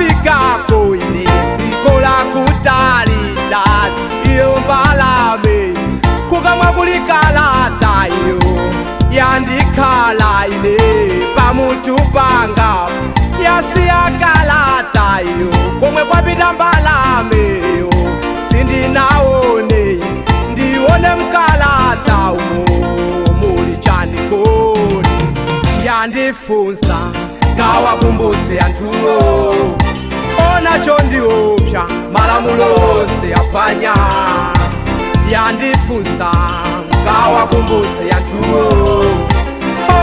Ndinafikako ine dziko lakutalitali, iyo mbalame kukamwa kulikalata iyo yandikhala ine pamutu panga yasiya kalata iyo komwe kwapita mbalameyo sindinaone ndione mkalata umo muli chanikoni. Yandifunsa ngawakumbutse anthuwo onacho ndiopsa malamulo onse aphwanya. Yandifunsa ngawakumbutse anthuwo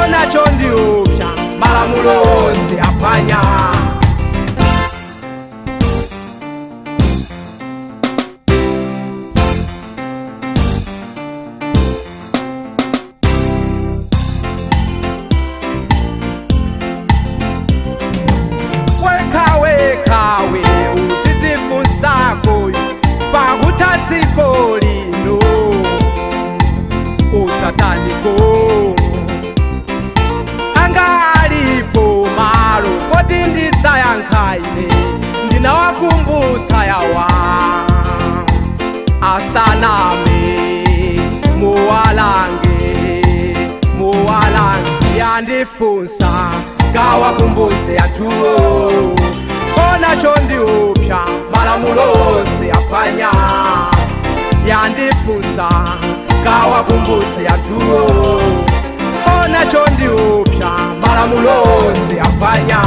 onacho ndiopsa malamulo onse aphwanya. Wekawekawe udzidzifunsako pakutadziko lino utsataniko anga alipo malo poti ndidzayankha ine ndinawakumbutsa yawa asaname muwalange muwalange. Yandifunsa ngawakumbutse anthuwo onacho ndiopsa malamulo onse aphwanya. Yandifunsa ngawakumbutse anthuwo onacho ndiopsa malamulo onse aphwanya.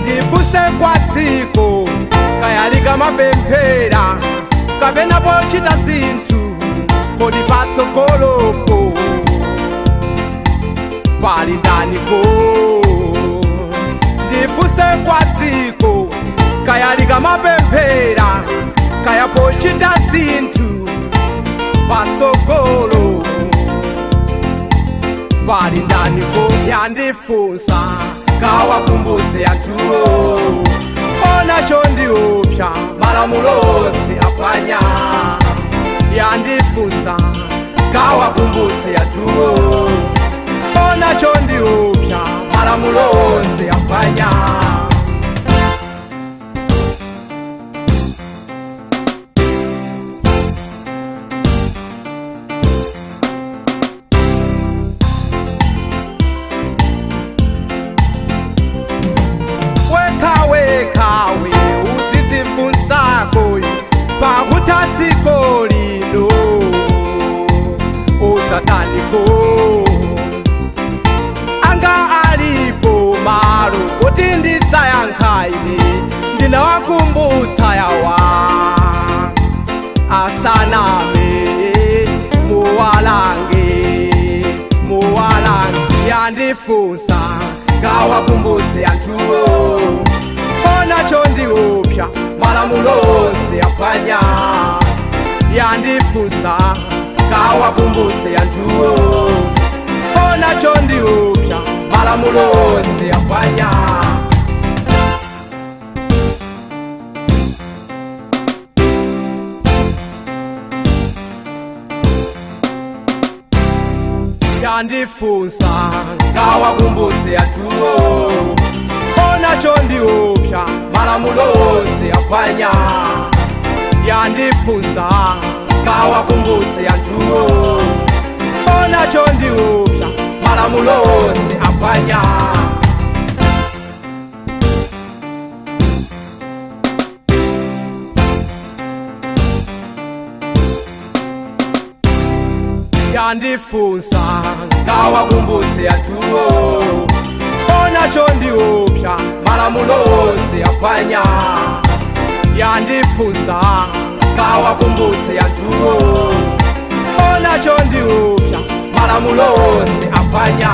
Ndifuse kwa dziko kayalika mapemphera kapena pochita zinthu kodi patsogolopo pali ndaniko. Ndifuse kwa dziko kayalika mapemphera kaya pochita zinthu patsogolo pali ndaniko. Yandifunsa ngawakumbutse anthuwo onacho ndiopsa malamulo onse aphwanya. Yandifunsa ngawakumbutse anthuwo onacho ndiopsa malamulo onse aphwanya. Wekawekawe udzidzifunsako pakutadziko lino utsataniko anga alipo malo kuti ndidzayankha ine ndinawakumbutsa yawa asaname muwalange muwalange. Yandifunsa ngawakumbutse anthuwo onacho ndiopsa malamulo onse aphwanya. Yandifunsa ngawakumbutse anthuwo onacho ndiopsa malamulo onse aphwanya. Yandifunsa ngawakumbutse anthuwo onacho ndiopsa malamulo onse aphwanya. Yandifunsa ngawakumbutse anthuwo onacho ndiopsa malamulo onse aphwanya. Yandifunsa ngawakumbutse anthuwo onacho ndiopsa malamulo onse aphwanya. Yandifunsa ngawakumbutse anthuwo onacho ndiopsa malamulo onse aphwanya.